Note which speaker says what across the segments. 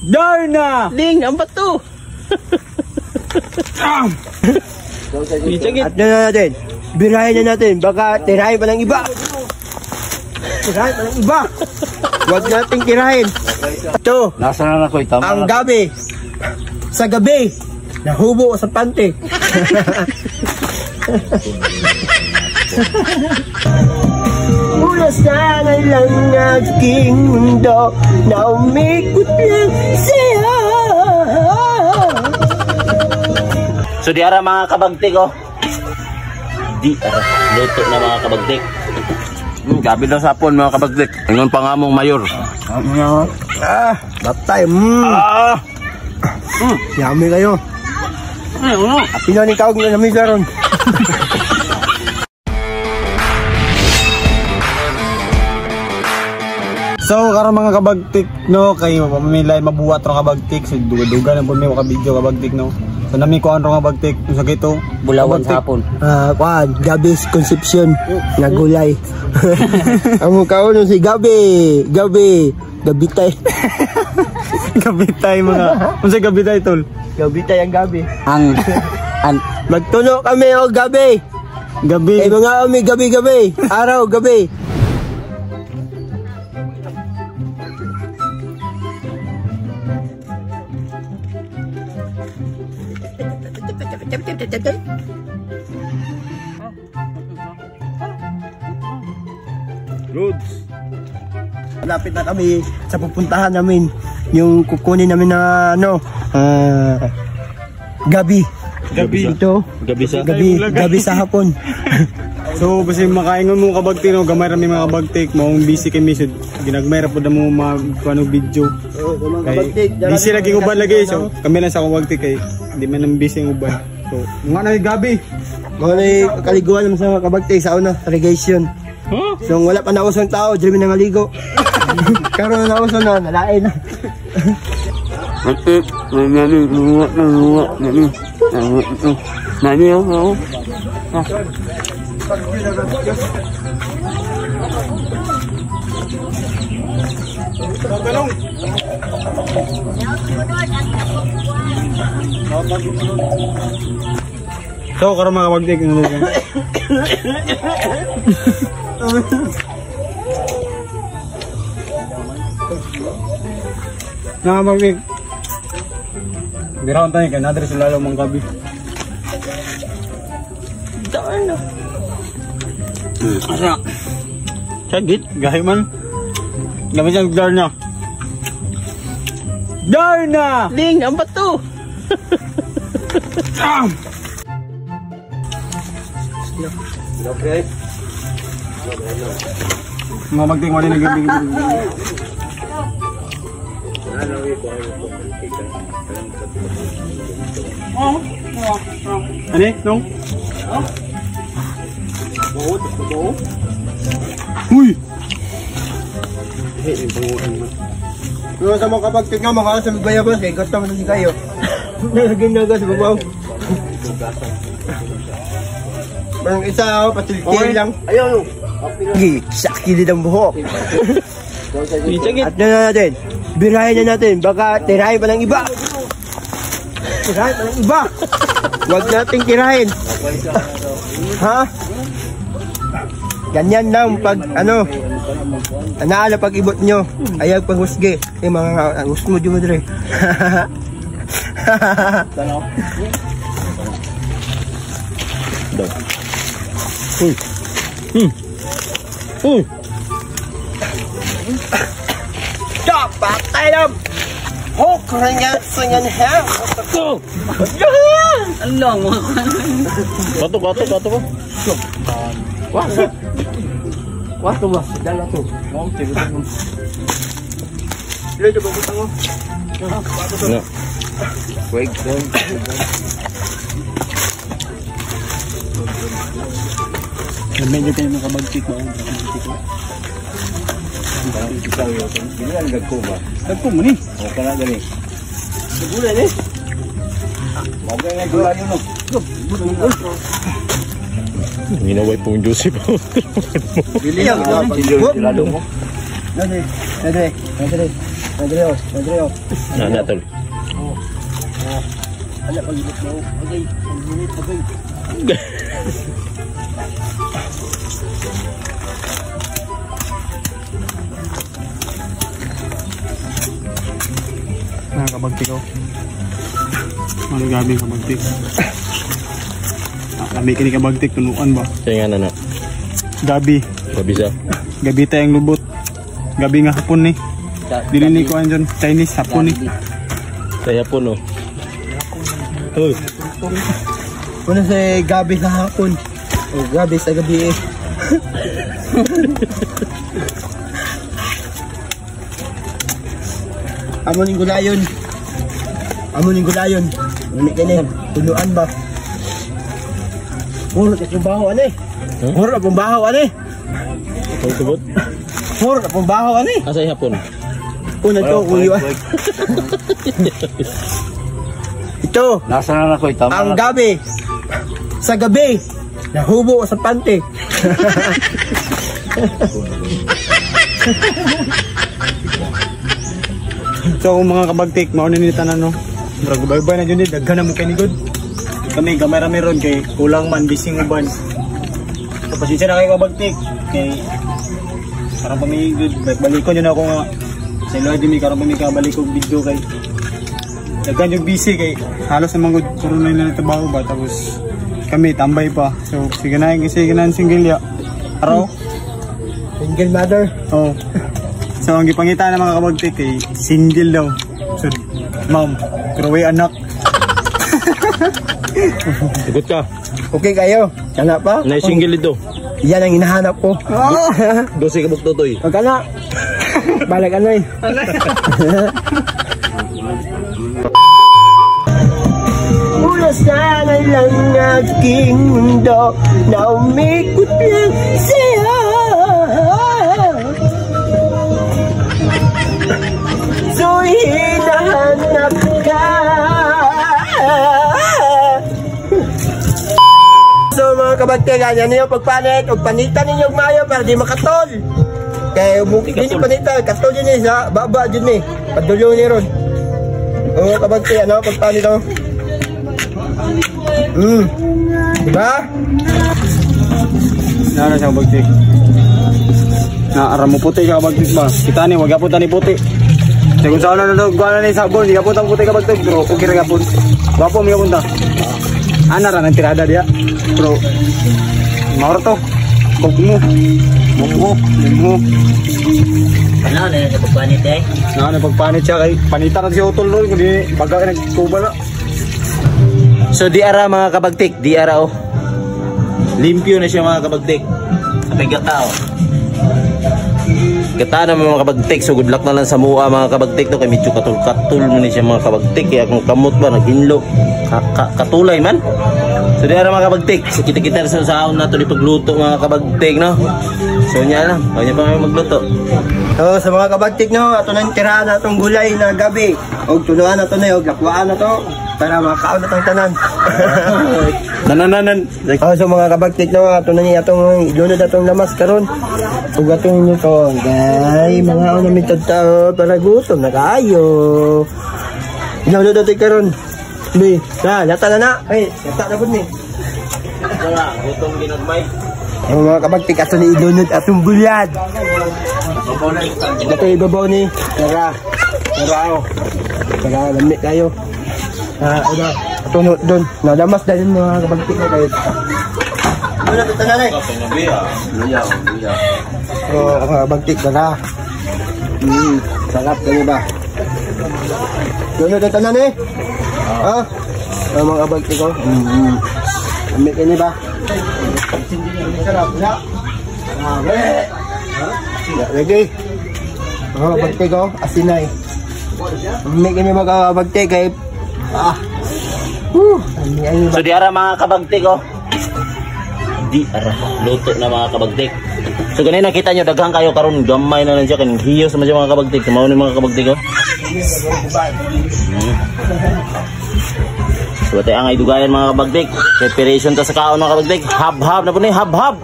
Speaker 1: Darna!
Speaker 2: Ding, ang bato!
Speaker 3: At na natin, birahin na natin, baka tirahin pa ng iba. Tirahin pa ng iba. Huwag nating tirahin. Ito,
Speaker 4: Nasa na ako, tama
Speaker 3: ang gabi. Sa gabi, nahubo sa pante. Mula sana lang aking mundo na umikot lang sa'yo.
Speaker 2: So di ara mga kabagtik oh. Di ara luto na mga kabagtik.
Speaker 4: Gabi daw sapon mga kabagtik. Ingon pa nga mong mayor.
Speaker 3: Ah, batay. Yummy kayo. Pino ni kaog na namin karon.
Speaker 1: So karon mga kabagtik no, kay mamilay mabuhat ro kabagtik, so duga-duga na pud mi ka video kabagtik no. So nami kuan ro kabagtik sa gito
Speaker 2: Bulawan sa hapon.
Speaker 3: Kuan, Gabi's Conception na gulay. Ang kaon si Gabi, Gabi, Gabitay.
Speaker 1: Gabitay mga. Unsa gabitay tol?
Speaker 3: Gabitay ang gabi.
Speaker 2: Ang
Speaker 3: Magtuno kami og gabi.
Speaker 1: Gabi.
Speaker 3: Eh mga kami gabi-gabi, araw gabi.
Speaker 4: Roads.
Speaker 3: Lapit na kami sa pupuntahan namin, yung kukunin namin na ano, gabi.
Speaker 1: Gabi.
Speaker 3: Ito.
Speaker 4: Gabi sa
Speaker 3: Gabi, gabi sa hapon.
Speaker 1: So basta makaingon mo kabagtik no, gamay ra mi mga kabagtik, maong busy kay mi so ginagmay ra pud mo mga video.
Speaker 3: Oh,
Speaker 1: Kay busy lagi uban lagi so kami lang sa kabagtik kay di man nang busy ang uban. So nga na gabi.
Speaker 3: Mga na kaliguan naman sa kabagtik sa una, irrigation.
Speaker 1: Huh?
Speaker 3: So wala pa nausong tao, diri mi nangaligo. Karon na nauso na, nalain na.
Speaker 1: So karon mga kabagtik ano lang. Mga kabagtik. Biraon tayo kay nadre sila lalo mga gabi.
Speaker 2: Darna. Asa? Sagit.
Speaker 1: Gahi man. Gabi siyang Darna. Darna!
Speaker 2: Ding, ang bato!
Speaker 4: Okay.
Speaker 1: Mga kabagtik wala na gabi. Ano? Nung? Uy!
Speaker 3: Pero sa mga kabagtik nga, mga sa bayabas, eh, gusto mo na si kayo. Naginaga sa babaw. Parang isa ako, patiltil lang.
Speaker 4: Ayaw.
Speaker 3: Sa kilid ang buhok. At na natin, birahin na natin, baka tirahin pa ng iba. Tirahin pa ng iba. Huwag nating tirahin. Ha? Ganyan lang pag ano, anaala pag ibot nyo, ayaw paghusgi. Eh mga gusto mo di mo dire.
Speaker 4: Uy. Uy.
Speaker 3: Stop! Patay na! Hok! Ringan! Singan!
Speaker 4: Go!
Speaker 2: Ano mo?
Speaker 4: Bato, bato, bato ko.
Speaker 3: Wah, ba? Dala to. Dito ba mo?
Speaker 4: No. Wait, doon.
Speaker 1: Medyo kayo mga kabagtik ba?
Speaker 4: Dili ang gagko ba?
Speaker 1: Dagko mo ni.
Speaker 4: Okay na gani.
Speaker 3: Gulay ni.
Speaker 4: Bagay nga gulay yun no. Ginaway pong Joseph.
Speaker 3: Dili ang
Speaker 4: Lalo mo.
Speaker 3: Dali, dali, dali. Andreo, Andreo.
Speaker 2: Na tol.
Speaker 3: Ala pag init mo. Okay, ang init, okay.
Speaker 1: Nakakabagtik ko. Ano gabi kabagtik? Lami kini kabagtik tunuan ba?
Speaker 2: Kaya nga na na.
Speaker 1: Gabi.
Speaker 2: Gabi sa.
Speaker 1: Gabi tayong lubot. Gabi nga hapon ni. Dili ni kuan dyan. Chinese hapon ni.
Speaker 2: Kaya po no. Hoy.
Speaker 3: Una sa gabi sa hapon. O gabi sa gabi eh. Amo ning gulayon. Amo ning gulayon. Umi kini, tuluan ba? Puro ka trabaho ani. Puro na pong bahaw ani.
Speaker 2: Hoy tubot.
Speaker 3: Puro na pong bahaw ani.
Speaker 2: Asa hapon?
Speaker 3: Una to kuyo. Ito.
Speaker 4: Nasa na ako tama.
Speaker 3: Ang gabi. Sa gabi, nahubo sa pante.
Speaker 1: So mga kabagtik, mao ni tanan no. Murag bye-bye na jud ni, daghan na mo kay good. Kami gamay ra meron kay kulang man bising uban. So pasensya na kayo kabagtik kay karon pa mi good, balikon yun ako nga sa ilo di mi karon pa mi kabalik og video kay daghan yung busy kay halos naman good karon na nila trabaho ba tapos kami tambay pa. So sige na single ya. Araw
Speaker 3: single mother.
Speaker 1: Oh. So ang gipangita ng mga kabagtik kay single daw. So ma'am, pero way anak.
Speaker 2: Sagot ka.
Speaker 3: Okay kayo. Kana pa?
Speaker 2: Na single dito.
Speaker 3: Yan ang hinahanap ko.
Speaker 1: Oh.
Speaker 2: 12 ka buktotoy.
Speaker 3: Pag kana. Balik ano eh. Mula sana lang aking mundo na umikot lang sa'yo. So hinahanap ka. So mga kabagtik, ganyan ninyo pagpanit o panitan ninyo mayo para di makatol. Kaya bukid din yung panita, katol yun eh, sa baba dyan eh. Padulo ni ron. O kabagtik, ano, pagpanit o. Diba?
Speaker 1: Naano siya kabagtik? Naara mo puti ka kabagtik ba? Kita ni, wag po tani puti. Kung saan na daw, gawa na ni sabon, di ka po puti kabagtik, pero okay ra gapon. Gwapo mi kapunta. Ana ra nang tirada diya. Pero maor to. Bugmo. Bugmo, bugmo.
Speaker 2: Ano na sa pagpanit eh?
Speaker 1: Naano pagpanit siya kay panita ra siya utol ron kundi baga kay nagtuba na.
Speaker 2: So di ara mga kabagtik, di ara oh. Limpyo na siya mga kabagtik. Sabay gata oh. Gata na mga kabagtik, so good luck na lang sa mua mga kabagtik to kay medyo katul-katul man ni siya mga kabagtik kaya kung kamot ba naghinlo katulay man. So di ara mga kabagtik, so kita-kita sa saon nato ni pagluto mga kabagtik no. So nya lang, kanya pa kami magluto.
Speaker 3: So sa mga kabagtik no, ato nang tirahan atong gulay na gabi. Og tuluan nato na og lakwaan na to para makaon na tong tanan.
Speaker 2: Nananan.
Speaker 3: Oh, so mga kabagtik no, ato na ni atong ilunod atong lamas karon. Ug atong luto. Gay, mga una mi tao para gutom na kaayo. Ilunod nato karon. Bi, na, lata na na. Ay, lata na pud ni.
Speaker 2: Wala, gutom ginagmay.
Speaker 3: Ang mga kabagtik ato ni ilunod atong bulad. Ato ibabaw ni. Tara. Tara oh. Tara, lami kayo. Ah, ina, ato doon. Nadamas dahil mga kabagtik na kayo. Wala ito na eh.
Speaker 4: Luya, luya.
Speaker 3: Oh, mga kabagtik tara. Sarap kayo ba? Doon na tanan eh. Ha? Ang mga kabagtik ko. Lami kayo ba? Sarap na. Grabe. Lagi. Mga kabagtik ko, asinay. Lami kayo mga kabagtik kay ah.
Speaker 2: So di ara mga kabagtik oh. Di ara luto na mga kabagtik. So ganina nakita nyo daghan kayo karon gamay na lang siya kaning hiyos man siya mga kabagtik. So mao ni mga kabagtik oh. So atay ang idugayan mga kabagtik. Preparation ta sa kaon mga kabagtik. Hab-hab na po ni hab-hab.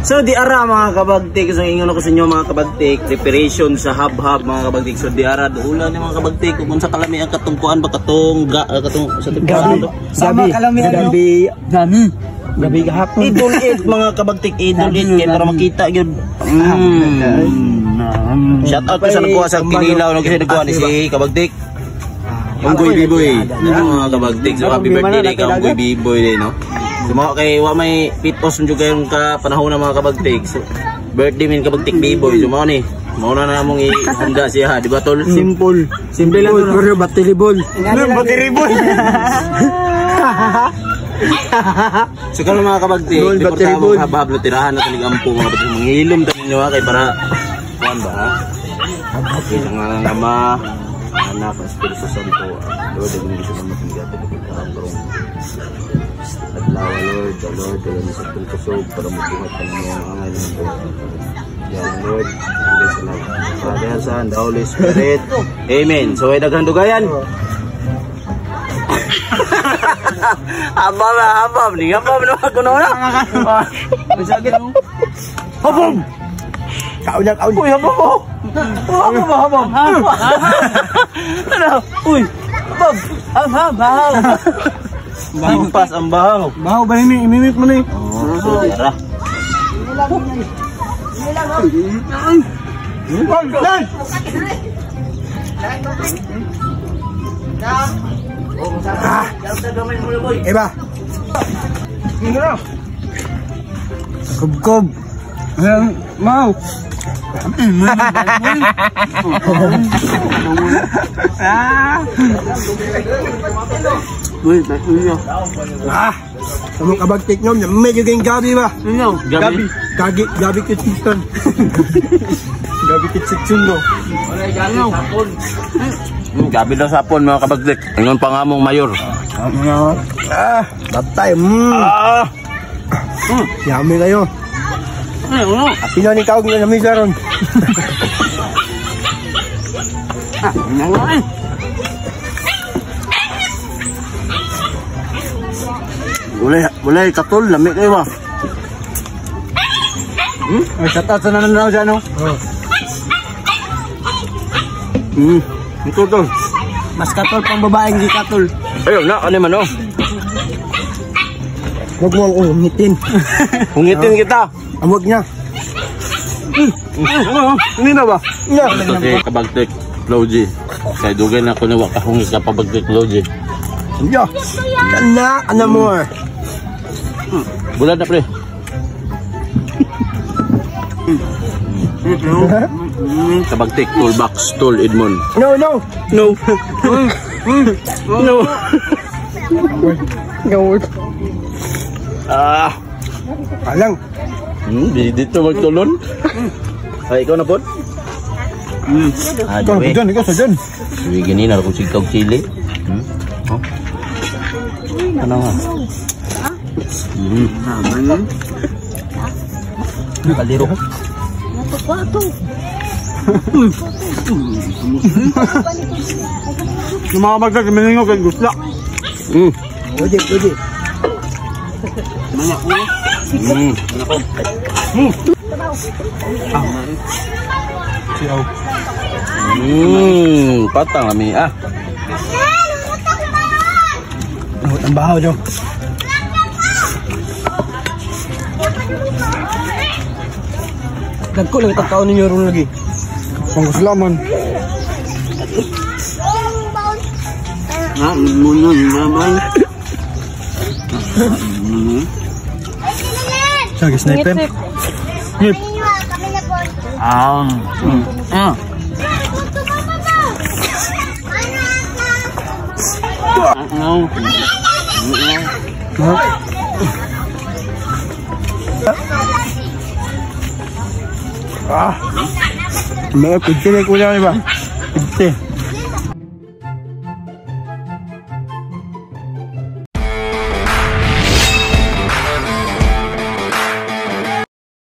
Speaker 2: So di ara mga kabagtik, so ingon ako sa inyo mga kabagtik, preparation sa habhab mga kabagtik. So di ara duulan ni mga kabagtik kung unsa kalami ang katungkuan ba katong ga, katong sa
Speaker 3: Gabi.
Speaker 1: Sama
Speaker 3: Gabi.
Speaker 1: kalami, ano?
Speaker 3: Gabi. Gabi. Gabi gahapon.
Speaker 2: Idol it mga kabagtik, idol it kay para makita gyud. Shout out ko sa nagkuha sa kinilaw no kasi nagkuha ni si kabagtik. Unggoy Biboy. Mga kabagtik. So happy birthday day ka Unggoy Biboy day no. So mga kay wa may pitos jud kayong ka panahon na mga kabagtik. So birthday min kabagtik Biboy. So mao ni. Mao na na among ihanda siya, di ba tol?
Speaker 1: Simple. Simple lang to.
Speaker 3: Pero batilibol.
Speaker 1: Ano, batiribol.
Speaker 2: So karon mga kabagtik,
Speaker 3: Lol,
Speaker 2: di porta
Speaker 3: batiribol.
Speaker 2: mo habhab na tirahan na tunig ampo mga kabagtik. Manghilom ta ninyo ha kay para kuan ba ha? Okay, sa ngalan ng Ama, Anak, Espiritu Santo. Lord, ang gusto ng matinggato ng karong adlaw, Lord, the Lord, kaya sa itong kusog para mabuhat ka ng mga angay ng buhay. Yan, Lord, hanggang sa lahat. Father, Son, the Holy Spirit. Amen. So, ay daghan dugayan. Habab na, habab. Ni habab na ako na na.
Speaker 1: Masakit mo.
Speaker 2: Habab!
Speaker 3: Kaon na, kaon.
Speaker 2: Uy, habab mo! Habab, habab. Ano? Uy, habab.
Speaker 1: Habhab, bahaw.
Speaker 2: Himpas ang bahaw.
Speaker 1: Bahaw ba ni imimit mo ni?
Speaker 2: Oh, tara.
Speaker 3: Iba.
Speaker 1: Kubkob. Ayan, mau.
Speaker 4: Uy, uy,
Speaker 3: Ah. Sa mga kabagtik nyo, medyo kayong gabi ba?
Speaker 2: Gabi.
Speaker 3: Gabi, gabi kitsiston.
Speaker 1: Gabi kitsitsun no.
Speaker 4: Gabi daw sapon mga kabagtik. Ingon pa nga mong mayor.
Speaker 3: Ah, batay.
Speaker 4: Ah!
Speaker 3: Yummy kayo. Sino ni kaog na namin ron?
Speaker 4: Walay, walay katol, lami kayo ba?
Speaker 1: Ay, shout out sa nanonood dyan no.
Speaker 4: Ito to.
Speaker 1: Mas katol pang babaeng di katol.
Speaker 4: Ayun na, ano man oh.
Speaker 3: Huwag mo akong hungitin.
Speaker 4: Hungitin kita.
Speaker 3: Amog niya.
Speaker 4: Hindi na ba?
Speaker 3: Nya.
Speaker 4: Ito si Kabagtik Logi. Kay dugay na ko na wakahungi ka Kabagtik Logi.
Speaker 3: Nya. Kana, ana more.
Speaker 4: Bulan na pre. Kabagtik Toolbox Tool Edmond.
Speaker 3: No, no.
Speaker 4: No. No.
Speaker 3: No.
Speaker 4: Ah.
Speaker 3: Alang.
Speaker 4: Dito magtulon. Ay, ikaw na po. Ah,
Speaker 1: Ikaw
Speaker 4: diwe.
Speaker 1: dyan, ikaw sa dyan.
Speaker 2: Sige, ganina kung sigkog chili. Oh. Ano nga? Kaliro.
Speaker 1: Yung mga bagdag, miningo kay gusla.
Speaker 3: Pwede, pwede.
Speaker 1: Siyaw.
Speaker 4: Patang lami ah.
Speaker 3: Ang bahaw nyo.
Speaker 1: Dagko lang itagkaon ninyo ron lagi. Pang gusla man. Sige, sniper. Ngip.
Speaker 3: Ah. Mga pwede na kulang ba? Pwede.